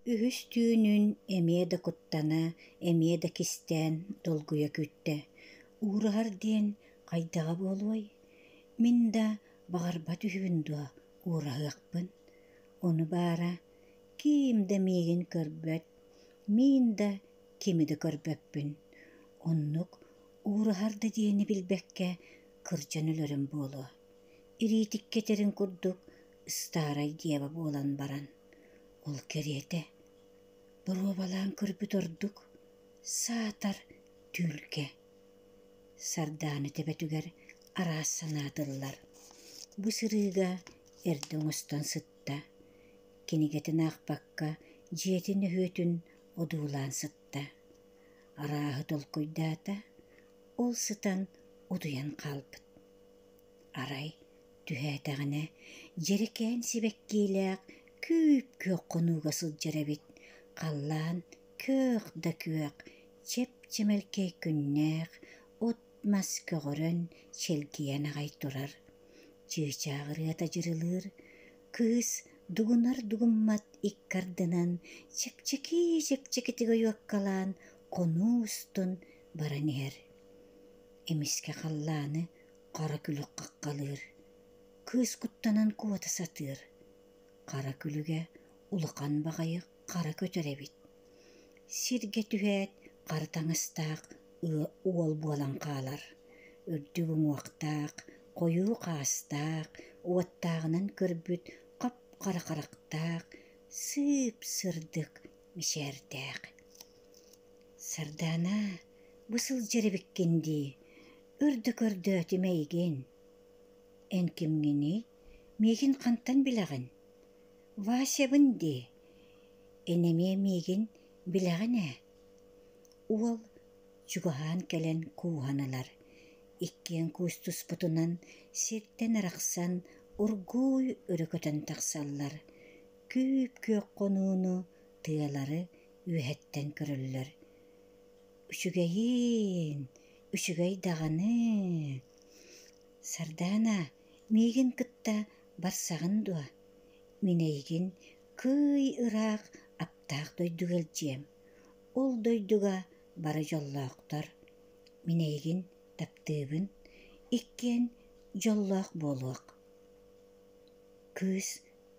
Үһүс түүнүн эмиэ да куттана, эмиэ да кистээн долгуйа күүттэ: «Уураһар диэн хайдаҕа буолуой? Мин да баҕарбат үһүбүн дуо, уураһыахпын? Ону баара, ким да миигин көрбөт, мин да кими да көрбөппүн. Оннук уураһар да диэни билбэккэ кырдьан өлөрүм буолуо. Ириитиккэ этэрин курдук ыстаарай дева буолан баран ол кэриэтэ боруобалаан көрбүт ордук, саатар түүлгэ. Сардаана төбөтүгэр араас санаатыллар. Бу сырыыга эрдэ оҥостон сытта, кинигэтин аахпакка дьиэтин өһүөтүн одуулаан сытта. Арааһы толкуйдаата, ол сытан утуйан хаалбыт. Арай түһээтэҕинэ дьэрэкээн сибэккилээх күүп-күөх хонууга сылдьар эбит, халлаан күөх да күөх, чэп-чэмэлкэй күннээх, от-мас көҕөрөн, чэлгийэн аҕай турар. Чыычаах ырыата дьырылыыр, кыыс дугунар-дугуммат икки ардынан чэпчэки-чэпчэкитик ойуоккалаан хонуу устун баран иһэр. Эмискэ халлааны хара күлүк хаххалыыр, кыыс куттанан куота сатыыр. Хара күлүгэ улахан баҕайы хара көтөр эбит. Сиргэ түһээт хара таҥастаах уол буолан хаалар. Үрдүк уҥуохтаах, хойуу хаастаах, уоттааҕынан көрбүт хап-хара харахтаах, сыып-сырдык мичээрдээх. Сардаана, бу сылдьар эбиккин дии, өр да көрдөөтүм эйигин. Эн кимҥиний, миигин хантан билэҕин? Васябын дии, эн эмиэ миигин билэҕин ээ. Уол чугаһаан кэлэн кууһан ылар, иккиэн куустуспутунан сиртэн арахсан оргууй өрө көтөн тахсаллар, күүп-күөх хонууну, тыалары үөһэттэн көрөллөр. Үчүгэйиин, үчүгэй даҕаны. Сардаана, миигин кытта барсаҕын дуо? Мин эйигин кый ыраах аптаах дойдуга илдьиэм. Ол дойдуга бары дьоллоохтор. Мин эйигин таптыыбын, иккиэн дьоллоох буолуох. Кыыс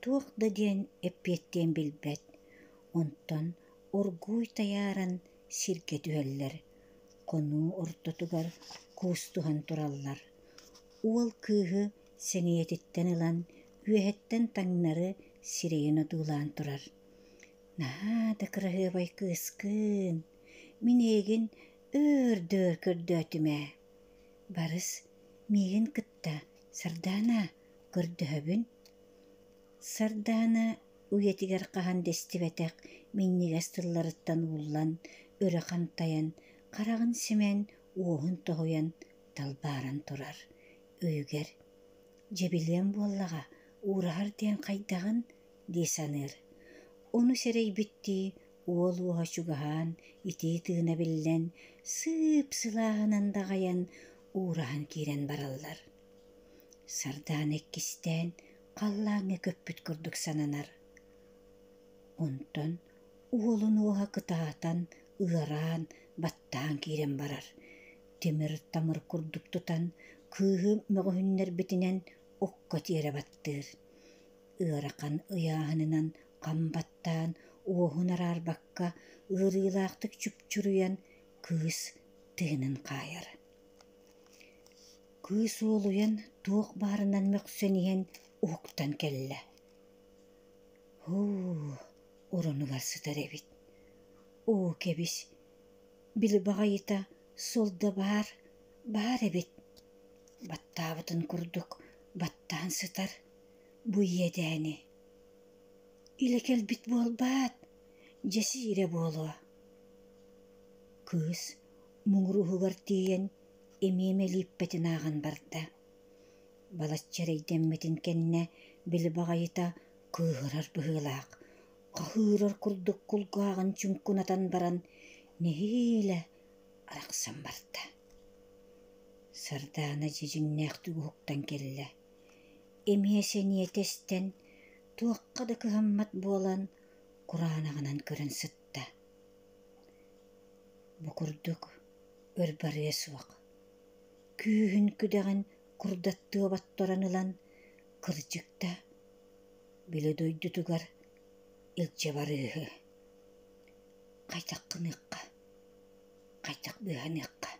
туох да диэн эппиэттиэн билбэт, онтон оргууй тайааран сиргэ түһэллэр, хонуу ортотугар куустуһан тураллар. Уол кыыһы сэҥийэтиттэн ылан үөһэттэн таҥнары сирэйин одуулаан турар: «Наһаа да кыраһыабай кыыскын, мин эйигин өөр да өр көрдөөтүм ээ. Барыс, миигин кытта Сардаана, көрдөһөбүн» Сардаана үйэтигэр хаһан да истибэтэх минньигэс тылларыттан ууллан, өрө хантайан, хараҕын симэн, уоһун тоһуйан талбааран турар. Өйүгэр «Дьэ билиэм буоллаҕа, уураһар диэн хайдаҕын?» дии саныыр. Ону сэрэйбиттии уол уоһа чугаһаан, итии тыына биллэн, сыып-сылааһынан даҕайан, уураһан киирэн бараллар. Сардаана иккистээн халлааҥҥа көппүт курдук сананар. Онтон уолун уоһа кытаатан, ыараан, баттаан киирэн барар. Тимир-тамыр курдук тутан, кыыһы мөҕүһүннэрбитинэн окко тиэрэ баттыыр. Ыарахан ыйааһынынан хам баттаан, уоһун араарбакка, ыарыылаахтык чупчуруйан, кыыс тыынын хаайар. Кыыс уолуйан туох баарынан мөхсөн иһэн уһуктан кэллэ. Һуу, оронугар сытар эбит. Оо, кэбис, били баҕайыта сол да баар, баар эбит. Баттаабытын курдук баттаан сытар бу иэдээни. Илэ кэлбит буолбаат, дьэ сиирэ буолуо. Кыыс муҥур уһугар тиийэн эмиэ мэлииппэтин ааҕан барда. Балачча эрэйдэммитин кэннэ били баҕайыта кыыһырар быһыылаах, хаһыырар курдук кулгааҕын чуҥкунатан баран нэһиилэ арахсан барда. Сардаана дьидьиҥнээхтик уһуктан кэллэ. Эмиэ сэниэтэ эстэн, туохха да кыһаммат буолан, кураанаҕынан көрөн сытта. Бу курдук өр барыа суох. Күүһүн-күдэҕин курдаттыы оботторон ылан, кырдьык да, били дойдутугар илдьэ барыыһы. Хайдах гыныахха, хайдах быыһаныахха?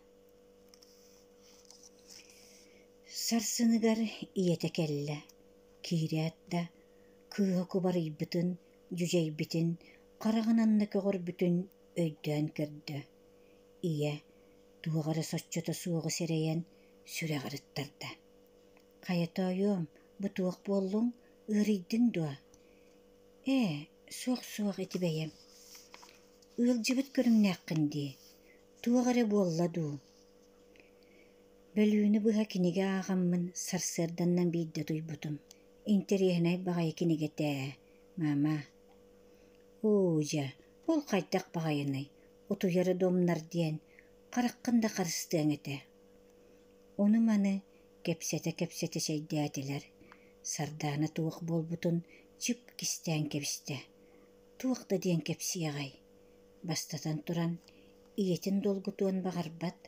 Сарсыныгар ийэтэ кэллэ, киирээт да, кыыһа кубарыйбытын, дьүдьэйбитин, хараҕын анна көҕөрбүтүн өйдөөн көрдө. Ийэ туох эрэ соччото суоҕу сэрэйэн сүрэҕэр ыттарда. «Хайа тоойуом, бу туох буоллуҥ, ыарыйдыҥ дуо?» «Ээ, суох-суох ити бэйэм. Ыалдьыбыт көрүҥнээххин дии, туох эрэ буолла дуу?» Бөлүүнү быһа кинигэ ааҕаммын сарсыарданнан биирдэ утуйбутум. Интэриэһинэй баҕайы кинигэ этэ ээ, маама. Оо дьэ, ол хайдах баҕайыный, утуйары домнар диэн, хараххын да харыстыаҥ этэ. Ону-маны кэпсэтэ-кэпсэтэ чэйдээтилэр. Сардаана туох буолбутун чып кистээн кэбистэ. Туох да диэн кэпсиэҕэй. Бастатан туран, ийэтин долгутуон баҕарбат.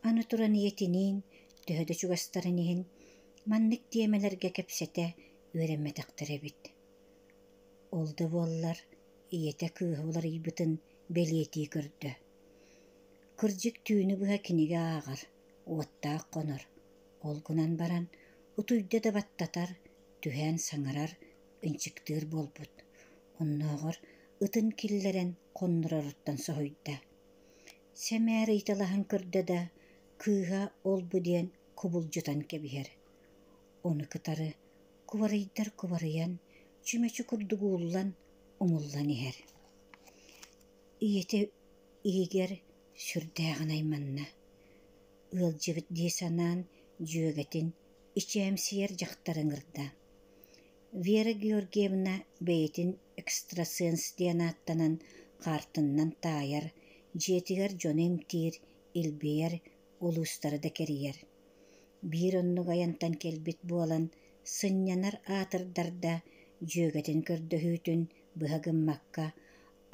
Аны туран ийэтиниин, төһө да чугастарын иһин, маннык тиэмэлэргэ кэпсэтэ үөрэммэтэхтэр эбит. Ол да буоллар, ийэтэ кыыһа уларыйбытын бэлиэтии көрдө. Кырдьык түүнү быһа кинигэ ааҕар, уоттаах хонор. Ол гынан баран, утуйда да баттатар, түһээн саҥарар, ынчыктыыр буолбут. Оннооҕор ытын киллэрэн хоннороруттан соһуйда. Сэмээр ыйыталаһан көрдө да, кыыһа ол-бу диэн кубулдьутан кэбиһэр. Ону кытары кубарыйдар кубарыйан, чүмэчи курдук ууллан, умуллан иһэр. Ийэтэ иһигэр сүрдээҕин айманна. Ыалдьыбыт дии санаан дьүөгэтин ичээмсийэр дьахтар ыҥырда. Вера Георгиевна бэйэтин экстрасенс диэн ааттанан хаартыннан таайар, дьиэтигэр дьону эмтиир, илбийэр, улуустары да кэрийэр. Биир оннук айантан кэлбит буолан, сынньанар аатырдар да, дьүөгэтин көрдөһүүтүн быһа гыммакка,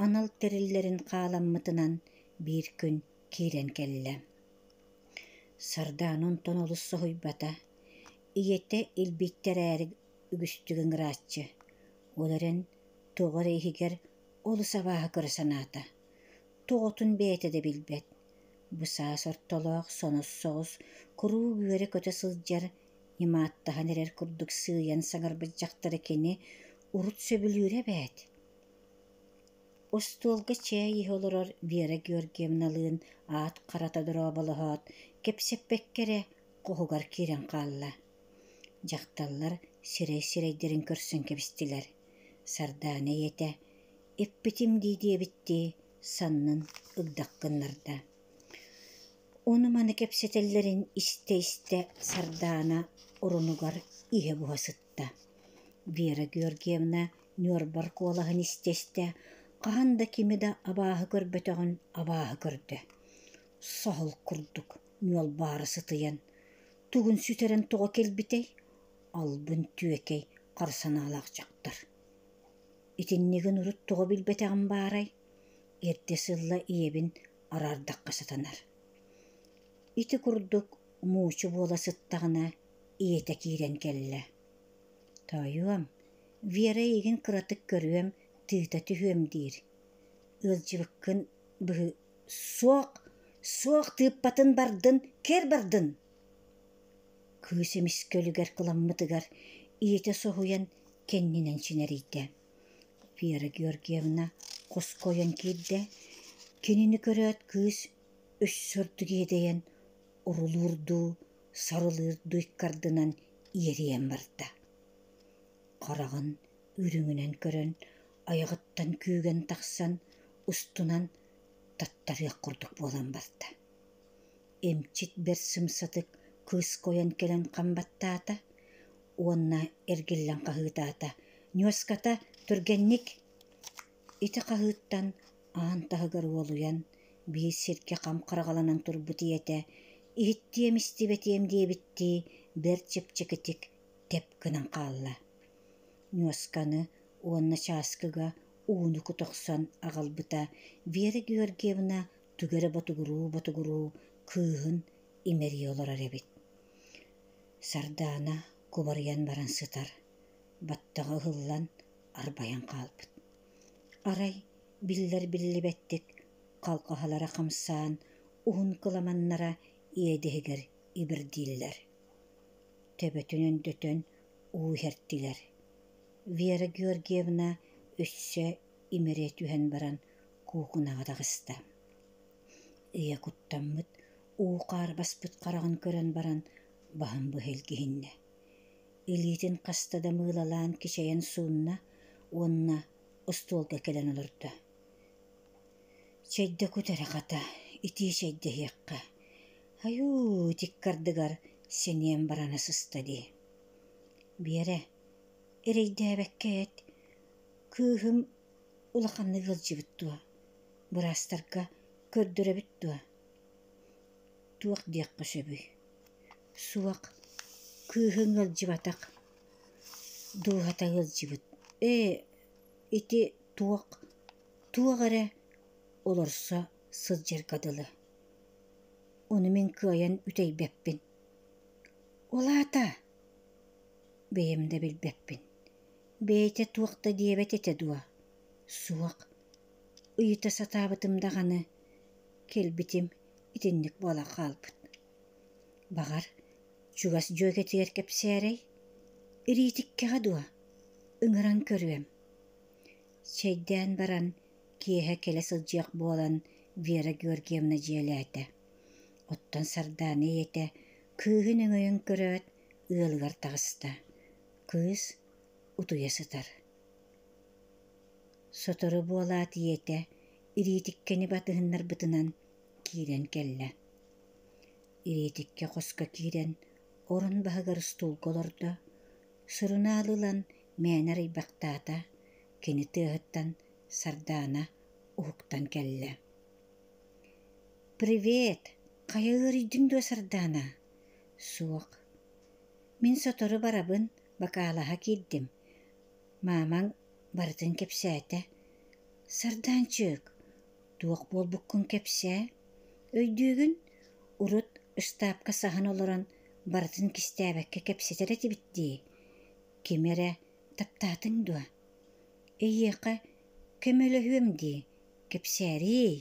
анал тэриллэрин хааламмытынан биир күн киирэн кэллэ. Сардаана онтон олус соһуйбата. Ийэтэ илбиттэрээри үгүстүк ыҥырааччы. Ол эрэн тоҕо эрэ иһигэр олус абааһы көрө санаата. Тоҕотун бэйэтэ да билбэт. Бу саас ортолоох сонос соҕус куруук үөрэ-көтө сылдьар, ньымааттаһан эрэр курдук сыыйан саҥарбыт дьахтары кини урут сөбүлүүрэ эбээт. Остуолга чээй иһэ олорор Вера Георгиевналыын аат харата дорооболоһоот, кэпсэппэккэ эрэ хоһугар киирэн хаалла. Дьахталлар сирэй-сирэйдэрин көрсөн кэбистилэр. Сардаана ийэтэ «Эппитим дии» диэбиттии саннын ыгдах гыннарда. Ону-маны кэпсэтэллэрин истэ-истэ Сардаана оронугар иһэ буһа сытта. Вера Георгиевна ньуорбар куолаһын истэ-истэ хаһан да кими да абааһы көрбөтөҕүн абааһы көрдө. Саһыл курдук ньуолбаары сытыйан, тугун сүтэрэн тоҕо кэлбитэй, албын түөкэй хара санаалаах дьахтар. Итиннигин урут тоҕо билбэтэҕим баарай, эрдэ сылла ийэбин араардахха сатанар. Ити курдук муучу буола сыттаҕына ийэтэ киирэн кэллэ. Тоойуом, Вера эйигин кыратык көрүөм, тыыта түһүөм диир. Ыалдьыбыккын быһыы Суох, суох тыыппатын бардын, кэр бардын Кыыс эмискэ өлүгэр кыламмытыгар ийэтэ соһуйан кэннинэн чинэрийдэ. Вера Георгиевна хоско ойон киирдэ. Кинини көрөөт кыыс өссө ордук иэдэйэн, орулуурдуу, сарылыырдуу иккардынан иэрийэн барда. Хараҕын үрүҥүнэн көрөн, айаҕыттан күүгэн тахсан, устунан таттарыах курдук буолан барда. Эмчит бэрт сымсатык кыыска ойон кэлэн хам баттаата уонна эргиллэн хаһыытаата: «Ньуоската, түргэнник!» Ити хаһыыттан аан таһыгар уолуйан, биир сиргэ хам хараҕаланан турбут ийэтэ иһиттиэм-истибэтиэм диэбиттии бэрт чэпчэкитик тэп гынан хаалла. Ньуосканы уонна чааскыга ууну кута охсон аҕалбыта Вера Георгиевна тугу эрэ ботугуруу-ботугуруу кыыһын имэрийэ олорор эбит. Сардаана кубарыйан баран сытар, баттаҕа ыһыллан арбайан хаалбыт. Арай биллэр-биллибэттик халҕаһалара хамсаан, уһун кыламаннара иэдэһигэр ибирдииллэр. Төбөтүн өндөтөн уу иһэртилэр. Вера Георгиевна өссө имэрийэ түһэн баран куукунаҕа таҕыста. Ийэ куттаммыт, уу-хаар баспыт хараҕын көрөн баран баһын быһа илгиһиннэ. Илиитин хаста да мыылалаан кичэйэн суунна уонна остуолга кэлэн олордо. Чэйдэ кут эрэ хата, итии чэйдэһиэххэ. Айуу, итиккардыгар сэниэм барана сыста дии. Биэрэ, эрэйдээбэккэ эт, кыыһым улаханнык ыалдьыбыт дуо? Быраастарга көрдөрөбүт дуо? Туох диэххэ сөбүй? Суох, кыыһыҥ ыалдьыбатах, дууһата ыалдьыбыт. Ээ, ити туох, туох эрэ олорсо сылдьарга дылы. Ону мин кыайан үтэйбэппин. Ол аата бэйэм да билбэппин. Бэйэтэ туох да диэбэт этэ дуо? Суох. Ыйыта сатаабытым даҕаны, кэлбитим итинник буолан хаалбыт. Баҕар, чугас дьүөгэтигэр кэпсээрэй? Ириитиккэҕэ дуо? Ыҥыран көрүөм. Чэйдээн баран, киэһэ кэлэ сылдьыах буолан Вера Георгиевна дьиэлээтэ. Оттон Сардаана ийэтэ кыыһын өҥөйөн көрөөт, ыалыгар таҕыста. Кыыс утуйа сытар. Сотору буолаат ийэтэ Ириитиккэни батыһыннарбытынан киирэн кэллэ. Ириитиккэ хоско киирэн орон баһыгар устуулга олордо, сурунаал ылан мээнэ арыйбахтаата, кини тыаһыттан Сардаана уһуктан кэллэ. «Привет! Хайа ыарыйдыҥ дуо, Сардаана?» «Суох. Мин сотору барабын, бакаалаһа киирдим. Маамаҥ барытын кэпсээтэ. Сардаанчык, туох буолбуккун кэпсээ. Өйдүүгүн, урут ыстаапка саһан олорон барытын кистээбэккэ кэпсэтэр этибит дии. Кими эрэ таптаатыҥ дуо? Эйиэхэ көмөлөһүөм дии, кэпсээриий.